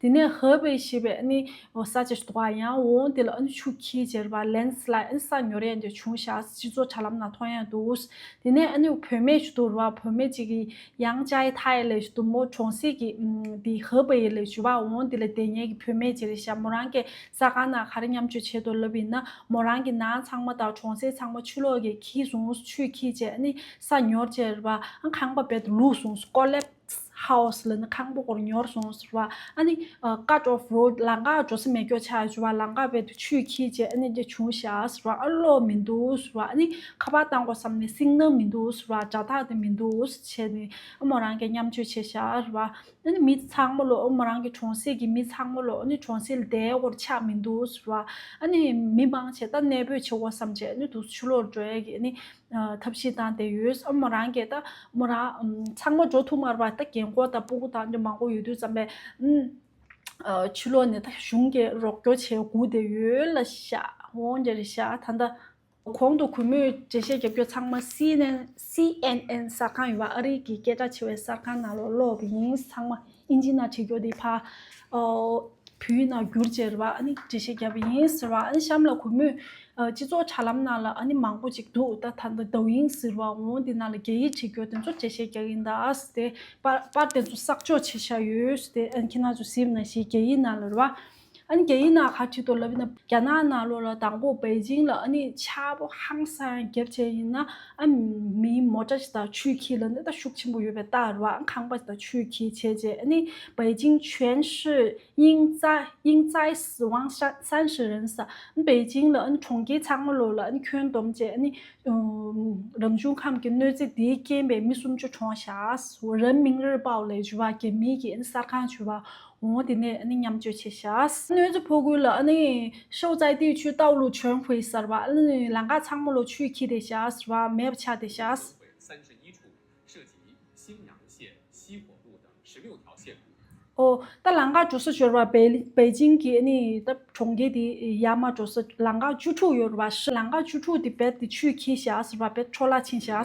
དེ་ནས་ཧེ་པེ་ཞེས་པའི་ཨ་ནི་ས་ཆ་ཞིག་འདུག་ག་ཡང་འོང་དེ་ལ་ཨ་ནི་ཆུ་འཁྱིལ་བྱས་རེད་པ། ལེན་སི་ལའེ་ཨ་ནི་ས་ཉོ་རེད་འདི་བྱུང་ཤག་སྤྱི་ཚོགས་དྲ་ལམ་ནང་མཐོང་ཡག་འདུག་དེ་ནས་ཨ་ནི་བུད་མེད་ཞིག་འདུག་རེད་པ། བུད་མེད་ཅིག་གིས་ཡང་ཅའི་ཐའི་ལབ་ཞིག་འདུག་མོ་གྲོང་གསེབ་ཀྱི་ཨམ་དེ་ཧེ་པེ་ལབ་ཞུ་བ། འོང་དེ་ལ་བསྡད་མཁན་གྱི་བུད་མེད་ཅིག་རེད་ཤག་མོ་རང་གི་གསར་ཁང་ནང་ག་རེ་མཉམ་སྤྱོད་བྱེད་འདུག་ལབ་ཡིན་ན། མོ་རང་གི་ནང་ཚང་མ་དང་གྲོང་གསེབ་ཚང་མ་ཆུ་ལོག་གིས་འཁྱིལ་སོང་། ཆུས་འཁྱིལ་བྱས་ཨ་ནི་ས་ཉོར་བྱས་རེད་པ། ཨ་ཁང་པ་རྦད་དེ་ལུག་སོང་། ཀོ་ལེབ་ཧའོ་སི་ལབ་ནི་ཁང་པ་སྐོར་ཉོར་སོང་ཟེར་བ། ཨ་ནི་ཀཊ་ཨོཕ་རོཌ་ལམ་ཁ་འགྲོ་ས་མེད་སྐྱོ་ཆགས་ཟེར་བ། ལམ་ཁ་རྦད་དེ་ཆུས་འཁྱིལ་བྱས་ཨ་ནི་འདི་བྱུང་ཤག་ཟེར་བ། ཨ་གློག་མི་འདུག་ཟེར་བ། ཨ་ནི་ཁ་པར་བཏང་དགོས་བསམ་ནས་སིག་ནལ་མི་འདུག་ཟེར་བ། སྒྲ་ཐག་དེ་མི་འདུག་བྱས་ནས་ཨ་མོ་རང་གིས་མཉམ་སྤྱོད་བྱས་ཤག་ཟེར་བ། ཨ་ནི་མི་ཚང་མ་ལོ་ཨ་མོ་རང་གི་གྲོང་གསེབ་ཀྱི་མི་ཚང་མ་ལོ་ཨ་ནི་གྲོང་གསེབ་ལ་བསྡད་དགོས་ཆགས་མི་འདུག་ཟེར་བ། ཨ་ནི་མི་མང་ཆེ་ད་གནས་སྤོས་བྱེད་དགོས་བསམ་བྱས་ཨ་ནི་འདུག་ཆུ་ལོག་འགྲོ་ཡག་གི་ཨ་ནི་ཐབས་ཤེས་བཏང་བསྡད་ཡོད། ཨ་མོ་རང་གིས་ད་མོ་རང་ཚང་མ་འགྲོ་ཐུབ་མ་རེད་པ། ད་རྒན་འཁོགས་དང་སྤུ་གུ་དང་འདི་མང་པོ་ཡོད་དུས་ཙམ་པས་ཨ་ཆུ་ལོག་ནས་ད་གཞུང་གིས་རོགས་སྐྱོར་བྱེད་དགོས་བསྡད་ཡོད་ལབ་ཤག་འོང་འདི་རེད་ཤག་ད་ལྟ་གོང་དུ་གུས་མོས་འགྲེལ་བཤད་རྒྱབ་རྒྱུ་ཚང་མ་སི་ཨེན་ཨེན་སི་ཨེན་ཨེན་གསར་ཁང་ཡོད་པ། ཨ་རི་གི་སྐད་གྲགས་ཆེ་བའི་གསར་ཁང་ནང་ལོགས་ཀློག་པ་ཡིན། ཚང་མ་ཨིན་ཇི་ནང་བྲིས་རྒྱུ་དེ་ཕར་ཨོ་བོད་ཡིག་ནང་བསྒྱུར་བྱས་རེད་པ། ཨ་ནི་འགྲེལ་བཤད་རྒྱབ་པ་ཡིན་ཟེར་བ། ཨ་ནི་གཤམ་ལ་གུས་མོས་ཨ་སྤྱི་ཚོགས་དྲ་ལམ་ནང་ལ་ཨ་ནི་མང་པོ་ཅིག་འདུག་ད་ད་ལྟ་ཌོ་ཡིན་ཟེར་བ། འོང་དེ་ནང་ལ་རྒྱ་ཡིག་བྲིས་རྒྱུ་དེ་ཚོ་འགྲེལ་བཤད་རྒྱག་གི་ཡིན། ད་ཨ་སི་དེ་པར་པར་དེ་ཚོ་གསར་འཇོག་བྱས་བཞག་ཡོད་ཟེར་ཏེ། ཨ་ནི་ཁྱེད་རང་ཚོ་གཟིགས་ན་ཤེས། རྒྱ་ཡིག་ནང་ལ་རེད་པ། ཨ་ནི་རྒྱ་ཡིག་ནང་ག་བྲིས་འདུག་ལབ་ན། རྒྱ་ནག་ནང་ལོགས་ལ་དང་པོ་པེ་ཅིང་ལ་ཨ་ནི་ཆར་པ་ཧང་སང་བརྒྱབ་བྱས་ཡིན་ན། ཨ་མི་མོ་ཊ་ཞིག་དང་ཆུས་འཁྱིལ་ལ་ནི་ད་ཤུགས་ཆེན་པོ་ཡོད་པའི་རྟགས་རེད་པ། ཨ་ཁང་པ་ཞིག་དང་ཆུས་འཁྱིལ་བྱས་བྱས། ཨ་ནི་པེ་ཅིང་全市因灾因灾死亡三三十人ཟེར། ཨ་པེ་ཅིང་ལ་ཨ་ནི་གྲོང་ཁྱེར་ཚང་མ་ལོགས་ལ་ཨ་ནི་ཁྱོན་བསྡོམས་བྱས་ཨ་ནི་རང་བྱུང་ཁམས་ཀྱི་གནོད་འཚེ་དེའི་རྐྱེན་པས་མི་སུམ་ཅུ་གྲོངས་བཞག་ཟེར། 人民日报ལབ་ཞུ་བ། རྒྱ་མིའི་གི་ཨ་ནི་གསར་ཁང་ཞུ་བ། འོང་དེ་ནས་ཨ་ནི་མཉམ་སྤྱོད་བྱས་ཤག་གནོད་འཚེ་ཕོག་ཁུལ་ལ་ཨ་ནི་受灾地区道路全毁ཟེར་བ། ཨ་ནི་ལམ་ཁ་ཚང་མ་ལོགས་ཆུས་འཁྱིལ་བསྡད་ཤག་ཟེར་བ། མེད་པ་ཆགས་བསྡད་ཤག་ཨོ་ད་ལམ་ཁ་འགྲོ་ས་ཡོད་རེད་པ། པེ་པེ་ཅིང་གི་ཨ་ནི་ད་གྲོང་ཁྱེར་དེ་ཡར་མར་འགྲོ་ས་ལམ་ཁ་བཅུ་དྲུག་ཡོད་རེད་པ། ལམ་ཁ་བཅུ་དྲུག་དེ་རྦད་དེ་ཆུས་འཁྱིལ་བཞག་ཟེར་བ། རྦད་འཕྲོ་བརླག་ཕྱིན་བཞག་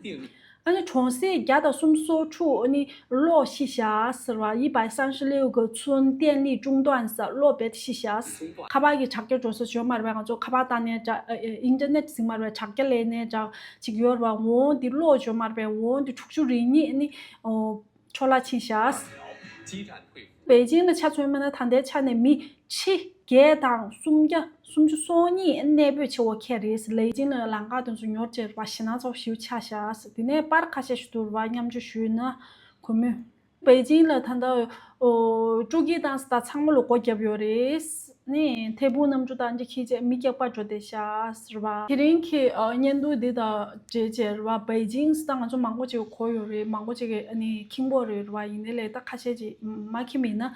ཟེར། ཨ་ནི་གྲོང་གསེབ་བརྒྱ་དང་སུམ་ཅུ་སོ་དྲུག་ཨ་ནི་གློག་ཤི་བཞག་ཟེར་བ། 一百三十六个村电力中断ཟེར། གློག་རྦད་ཤི་བཞག་ཟེར། ཁ་པར་གྱི་དྲ་རྒྱ་འགྲོ་ས་ཡོད་མ་རེད་པས། ང་ཚོ་ཁ་པར་བཏང་ནས་དྲ་ཨ་ཨ་ཨིན་ཊར་ནེཊ་ཟེར་མ་རེད་པས། དྲ་རྒྱ་ལེན་ནས་དྲ་ཅིག་ཡོད་རེད་པ། འོང་དེ་གློག་ཡོད་མ་རེད་པས། འོང་དེ་དྲུག་ཅུ་རེ་གཉིས་ཨ་ནི་ཨོ་འཕྲོ་བརླག་ཕྱིན་བཞག་ཟེར། པེ་ཅིང་ལ་ཆ་མཚོན་པ་ན་ད་ལྟའི་ཆ་ནས་མི་ཁྲི་བརྒྱད་དང་སུམ་བརྒྱ་སུམ་ཅུ་སོ་གཉིས་གནས་སྤོས་བྱེད་དགོས་ཁེལ་རེད་ཟེར། པེ་ཅིང་ལ་ལམ་ཁ་དེ་ཚོ་ཉོར་བྱས་རེད་པ། ཞེད་སྣང་ཚ་པོ་ཞེ་པོ་ཆགས་བཞག་ཟེར། དེ་ནས་པར་ཁ་ཤས་ཤིག་འདུག་རེད་པ། མཉམ་སྤྱོད་ཞུས་ན་གུས་མོས། པེ་ཅིང་ལ་ད་ལྟ་ཨོ་སྤྲོ་སྐྱིད་བཏང་ས་དང་ཚང་མ་ལ་སྒོ་བརྒྱབ་ཡོད་རེད། ནས་ཐད་འཕུར་གནམ་གྲུ་དང་འདི་འཁྱེར་བྱས་མི་སྐྱག་པ་འགྲོ་བསྡད་ཤག་ཟེར་བ། དེ་རིང་གི་ཨ་བརྙན་ཐུང་འདི་དང་འབྲེལ་བྱས་རེད་པ། པེ་ཅིང་ཟེར་ད་ང་ཚོ་མང་པོ་ཅིག་གོ་ཡོད་རེད། མང་པོ་ཅིག་གིས་ཨ་ནི་མཁྱེན་གྱི་ཡོད་རེད་པ། ཡིན་ནའི་ལས་ད་ཁ་ཤས་ཅིག་མ་མཁྱེན་པ་ཡིན་ན།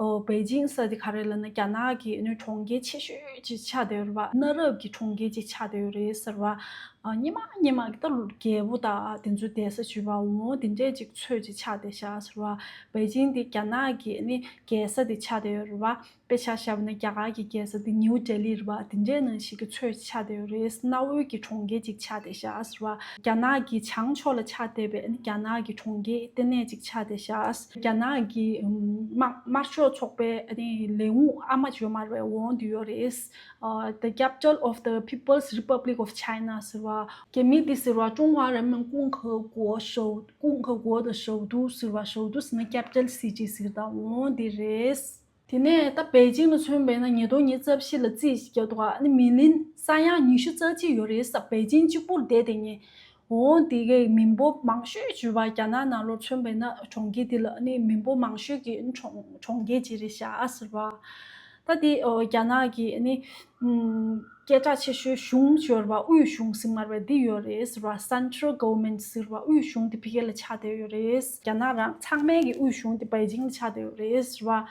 ཨོ་པེ་ཅིང་ཟེར་དེ་ག་རེ་ལབ་ན་རྒྱ་ནག་གི་ཨ་ནི་གྲོང་ཁྱེར་ཆེ་ཤོས་ཅིག་ཆགས་བསྡད་ཡོད་རེད་པ། གནའ་རབས་ཀྱི་གྲོང་ཁྱེར་ཅིག་ཆགས་བསྡད་ཡོད་རེད་ཟེར་བ། ཨ་སྔོན་མ་སྔོན་མ་གི་ད་རྒྱལ་པོ་དང་དེ་ཚོའི་བསྡད་ས་ཅིག་ཡོད་པ། འོ་དེ་འདྲས་ཅིག་ཚོད་ཅིག་ཆགས་བསྡད་ཤག་ཟེར་བ། པེ་ཅིང་དེ་རྒྱ་ནག་གི་ཨ་ནི་རྒྱལ་ས་དེ་ཆགས་བསྡད་ཡོད་རེད་པ། དཔེ་ཆ་བཞག་པ་ན་རྒྱ་གར་གྱི་རྒྱལ་ས་དེ་ནིའུ་ལྡི་ལི་རེད་པ། དེ་འདྲའི་ནང་བཞིན་གྱི་ཚོད་ཆགས་བསྡད་ཡོད་རེད། གནའ་བོའི་གི་གྲོང་ཁྱེར་ཅིག་ཆགས་བསྡད་ཤག་ཟེར་བ། རྒྱ་ནག་གི་བྱང་ཕྱོགས་ལ་ཆགས་བསྡད་པའི་ཨ་ནི་རྒྱ་ནག་གི་གྲོང་ཁྱེར་ལྟེ་གནས་ཅིག་ཆགས་བསྡད་ཤག་རྒྱ་ནག་གི་ཨམ་དམར་དམར་ཤོག་ཚོགས་པའི་ཨ་ནི་ལས་ཁུངས་ཨ་མ་ཅིག་ཡོད་མ་རེད་པས། འོང་དེ་ཡོད་རེད། ཨ་The capital of the People's Republic of China ཟེར་བ། རྒྱ་མི་དེ་ཟེར་བ་ཀྲུང་ཧྭ་人民共和国首- 共和国的首都ཟེར་བ། 首都ཟེར་ན་capital city ཟེར། ད་འོང་དེ་རེད། དེ་ནས་ད་པེ་ཅིང་ལ་མཚོན་པ་ཡིན་ན་ཉིས་སྟོང་ཉི་ཤུ་རྩ་བཞི་ལ་རྩིས་ཤིག་བརྒྱབ་འདུག་ག་ཨ་ནི་མི་ལོན་ས་ཡ་ཉི་ཤུ་རྩ་གཅིག་ཡོད་རེད་ཟེར། པེ་ཅིང་གཅིག་པུར་བསྡད་བསྡད་མཁན། འོ་དེ་གའི་མི་འབོར་མང་ཤོས་ཅིག་ཡོད་པ། རྒྱ་ནག་ནང་ལོགས་མཚོན་པ་ཡིན་ན་གྲོང་ཁྱེར་དེ་ལ་ཨ་ནི་མི་འབོར་མང་ཤོས་ཀྱི་གྲོང་གྲོང་ཁྱེར་ཅིག་རེད་ཤག་ཟེར་བ། ད་དེ་ཨོ་རྒྱ་ནག་གི་ཨ་ནི་ཨམ་སྐད་གྲགས་ཆེ་ཤོས་གཞུང་ཅིག་ཡོད་རེད་པ། དབུས་གཞུང་ཟེར་མ་རེད་པ། འདི་ཡོད་རེད་ཟེར་བ། Central Government ཟེར་བ། དབུས་གཞུང་དེ་ཕ་གི་ལ་ཆགས་བསྡད་ཡོད་རེད། རྒྱ་ནག་རང་ཚང་མའི་གི་དབུས་གཞུང་དེ་པེ་ཅིང་ལ་ཆགས་བསྡད་ཡོད་རེད་ཟེར་བ།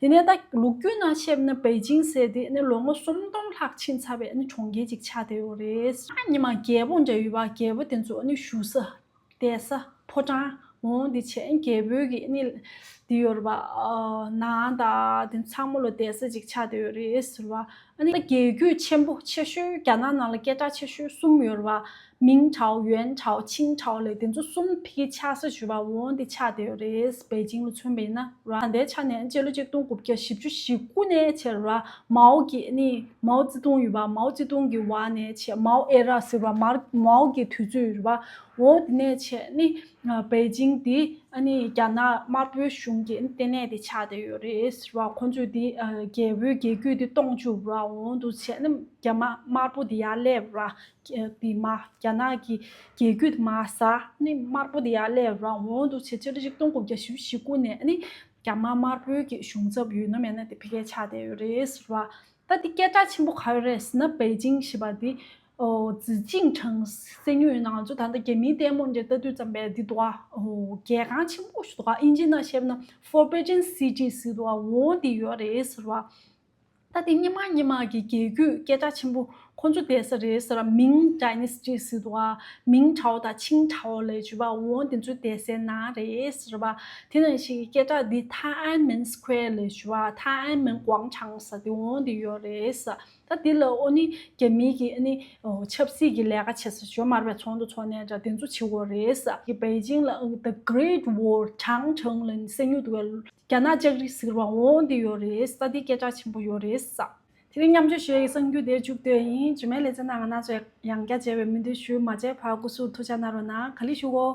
དེ་ནས་ད་ལོ་རྒྱུས་ནང་བཤད་ན་པེ་ཅིང་ཟེར་དེ་ནི་ལོ་ངོ་སུམ་སྟོང་ལྷག་ཕྱིན་ཚར་བའི་ཨ་ནི་གྲོང་ཁྱེར་ཅིག་ཆགས་བསྡད་ཡོད་རེད། ཨ་ཉི་མ་རྒྱལ་པོ་འདྲ་ཡོད་པ། རྒྱལ་པོ་དེ་ཚོ་ཨ་ནི་བཞུགས་ས་བསྡད་ས་ཕོ་བྲང་འོང་དེ་བྱས། རྒྱལ་པོའི་གི་ཨ་ནི་ དེ་ཡོད་རེད་པ། ཨ་ནང་དང་དེ་ཚང་མ་ལ་བསྡད་ས་ཅིག་ཆགས་བསྡད་ཡོད་རེད་ཟེར་བ། ཨ་ནི་རྒྱལ་རྒྱུད་ཆེན་པོ་ཆེ་ཤོས་རྒྱ་ནག་ནང་ལ་སྐད་གྲགས་ཆེ་ཤོས་གསུམ་ཡོད་རེད་པ། མིང་ཁྲའོ་ཡོན་ཁྲའོ་ཆིང་ཁྲའོ་ལབ་དེ་ཚོ་གསུམ་ཕ་གིའི་ཆགས་ས་ཞུ་བ་འོང་དེ་ཆགས་བསྡད་ཡོད་རེད། པེ་ཅིང་ལ་མཚོན་པ་ཡིན་ན་ར། ད་ལྟའི་ཆ་ནས་སྤྱི་ལོ་ཆིག་སྟོང་དགུ་བརྒྱ་བཞི་བཅུ་ཞེ་དགུ་ནས་བྱས་ར། མའོ་གི་ནི་མའོ་ཙེ་ཏུང་ཡོད་པ། མའོ་ཙེ་ཏུང་གི་བར་ནས་བྱས་མའོ་ཨེ་ར་ཟེར་བ་མར་མའོ་གི་དུས་ཚོད་ཡོད་པ། འོ་དེ་ནས་བྱས་ནི་པེ་ཅིང་དེ་ཨ་ནི་རྒྱ་ནག་དམར་པོའི་གཞུང་གི་ལྟེ་གནས་དེ་ཆགས་བསྡད་ཡོད་རེད་ཟེར་བ། ཁོང་ཚོས་དེ་རྒྱལ་པོའི་རྒྱལ་རྒྱུད་དེ་སྟོང་བཅུག་ར། འོ་འདུག་བྱས་ནི་རྒྱ་དམར་དམར་པོ་དེ་ཡར་སླེབས་ར། དེ་མ་རྒྱ་ནག་གི་རྒྱལ་རྒྱུད་དེ་མར་ཟ་ནི་དམར་པོ་དེ་ཡར་སླེབས་ར། འོ་འདུག་བྱས་སྤྱི་ལོ་ཆིག་སྟོང་དགུ་བརྒྱ་བཞི་བཅུ་ཞེ་དགུ་ནས་ནི་རྒྱ་དམར་དམར་པོའི་གི་གཞུང་ཚབ་ཡོད་ན་མེད་ན་དེ་ཕ་གིར་ཆགས་བསྡད་ཡོད་རེད་ཟེར་བ། ད་དེ་སྐད་གྲགས་ཆེན་པོ་ག་རེ་རེད་ཟེར་ན། པེ་ཅིང་ཞེས་པ་དེ་ཨོ་ཛི་ཅིན་ཁྲང་གསན་རྒྱུ་ཡོད་ན། ང་ཚོ་ད་ལྟ་རྒྱ་མིའི་ལྟད་མོ་འདྲ་ལྟ་དུས་ཙམ་པས་འདི་འདུག་ཨ། ཨོ་རྒྱལ་ཁང་ཆེན་པོ་ཞིག་འདུག་ཨ། ཨིན་ཇི་ནང་བཤད་ན་Forbidden City ཟེར་འདུག་ཨ། འོ་འདི་ཡོད་རེད་ཟེར་བ། ད་དེ་སྔོན་མ་སྔོན་མ་གི་རྒྱལ་རྒྱུད་སྐད་གྲགས་ཆེན་པོ་ཁོང་ཚོ་བསྡད་ས་རེད་ཟེར་བ། མིང་ཌའི་ནེ་སི་ཊི་ཟེར་འདུག་ཨ། མིང་ཁྲའོ་དང་ཆིང་ཁྲའོ་ལབ་བྱས་པ་འོ་དེ་ཚོ་བསྡད་སའི་ནང་རེད་ཟེར་བ། དེ་ནང་བཞིན་གྱི་སྐད་གྲགས་འདི་ཐའེ་ཨན་མིན་སི་ཁུ་ཝེར་ལབ་བྱས་པ། ཐའེ་ཨན་མིན་ཀོང་ཁྲང་ཟེར་དེ་འོ་དེ་ཡོད་རེད་ཟེར། ད་འདི་ལ་ཨོ་ནི་རྒྱ་མིའི་གི་ཨ་ནི་ཨོ་ཆབ་སྲིད་ཀྱི་ལས་ཀ་བྱེད་ས་ཞོ་མར་བའི་ཚོགས་འདུ་ཚོགས་ནས་འདྲ་དེ་ཚོ་བྱེད་དགོས་རེད་ཟེར། གི་པེ་ཅིང་ལ་The Great Wall ཀྲང་ཀྲང་ལ་གསན་རྒྱུ་འདུག་བས། རྒྱ་ནག་ལྕགས་རི་ཟེར་བ་འོ་འདི་ཡོད་རེད་ཟེར། ད་འདི་སྐད་གྲགས་ཆེན་པོ་ཡོད་རེད་ཟེར། དེ་རིང་མཉམ་སྤྱོད་ཞུ་ཡའི་གསར་འགྱུར་དེ་མཇུག་བསྡུས་ཡིན། རྗེས་མའི་ལེ་ཚན་ནང་ང་རང་ཚོ་ཡང་བསྐྱར་མཇལ་བའི་སྨོན་འདུན་ཞུ། མ་མཇལ་བར་སྐུ་གཟུགས་ཐུགས་ཅག་གནང་རོགས་གནང་། ག་ལེ་ཞུ་གོ།